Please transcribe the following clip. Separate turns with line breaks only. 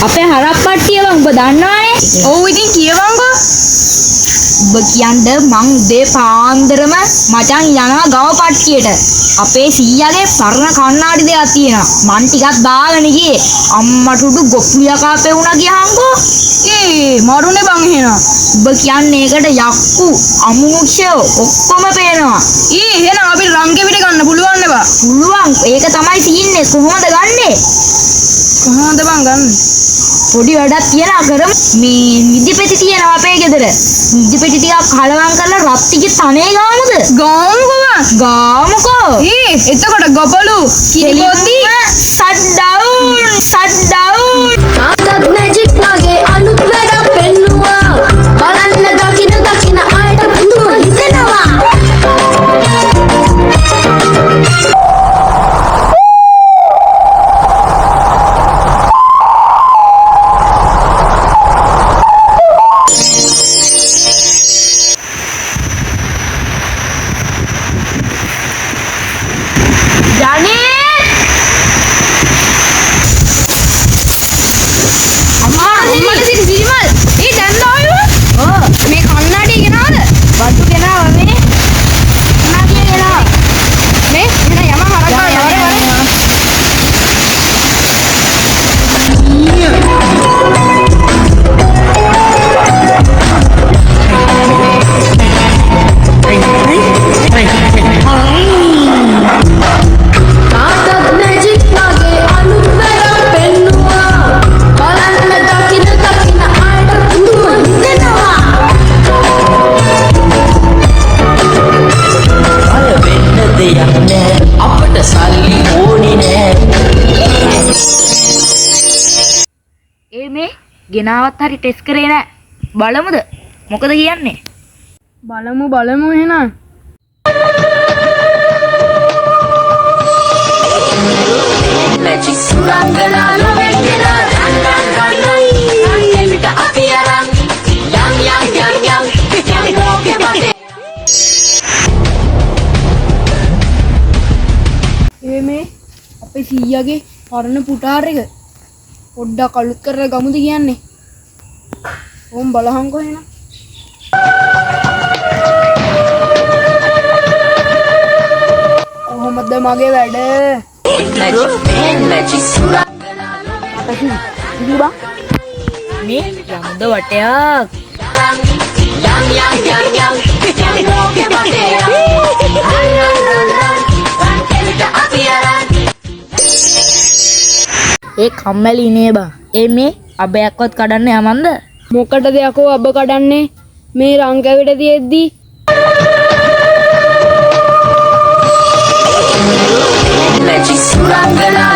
අපේ හරක් පට්ටිය බං උඹ දන්නවනේ.
ඔව් ඉතින් කියවන්කෝ.
උඹ කියන්න මං උදේ පාන්දරම මචං යනවා ගව පට්ටියට. අපේ සීයාගේ පරණ කණ්ණාඩි දෙකක් තියෙනවා. මං ටිකක් දාගෙන ගියේ. අම්මට උඩු ගොප්පු යකා පෙවුණා ගියහන්කෝ.
ඒ මරුනේ බං එහෙනම්.
උඹ කියන්නේ ඒකට යක්කු අමුනුෂ්‍යයෝ ඔක්කොම පේනවා.
ඊ එහෙනම් අපිට රංගෙ පිට ගන්න පුළුවන් නේ බා.
පුළුවන්. ඒක තමයි සීන් එක. කොහොමද ගන්නෙ?
කොහොමද බං ගන්නෙ?
පොඩි වැඩක් තියනවා කරමු. මේ නිදි පෙති තියෙනවා අපේ ගෙදර. නිදි පෙති ටිකක් කලවම් කරලා රත් ටික තනේ ගාමුද?
ගාමුකෝ බං.
ගාමුකෝ.
ඊ එතකොට ගොපලු කිරිපොති
සට් ඩවුන් සට් ඩවුන්.
ආතත් මැජික් වගේ අලුත් වැඩක් පෙන්නුවා. බලන්න දකින දකින අයට පුදුම හිතෙනවා.
ජනේ
අම්මා අම්මට සිරි සිරිමල්. ඒ දැන් දායෝ.
ඔව්
මේ කන්නඩිය ගෙනාවද?
වතු ගෙනාවා මේ කන්නඩිය ගෙනාවා.
මේ එහෙනම් යම හරක් ගන්න වරේ වරේ.
ආතත් මැජික් වගේ අලුත් වැඩක් පෙන්නුවා. බලන්න දකින දකින අයට පුදුම හිතෙනවා.
බය වෙන්න දෙයක් නෑ අපට සල්ලි ඕනි නෑ.
ඒ මේ ගෙනාවත් හරි ටෙස්ට් කරේ නෑ. බලමුද? මොකද කියන්නේ?
බලමු බලමු එහෙනම්.
මැජික් සුරංගනා ලොවෙන් ගෙනා රන් රන් රන් රන් රන් එවිට අපි අරන් යම් යම් යම් යම් යම් ලෝකෙ වටේ.
ඒ මේ අපේ සීයාගේ පරණ පුටාර එක පොඩ්ඩක් අලුත් කරලා ගමුද කියන්නේ. ඕම් බලහන්කෝ එහෙනම්. කොහොමද මගේ වැඩ?
මැජික් සුරංගනා
මේ යමුද වටයක්.
යම් යම් යම් යම් යම් ලෝකෙ වටේ රන් රන් රන් රන් රන් එවිට අපි අරන්.
ඒ කම්මැලි නේ බං. ඒ මේ අබයක්වත් කඩන්න යමන්ද?
මොකටද යකෝ අබ කඩන්නේ මේ රං කැවිට තියෙද්දි?
මැජික් සුරංගනා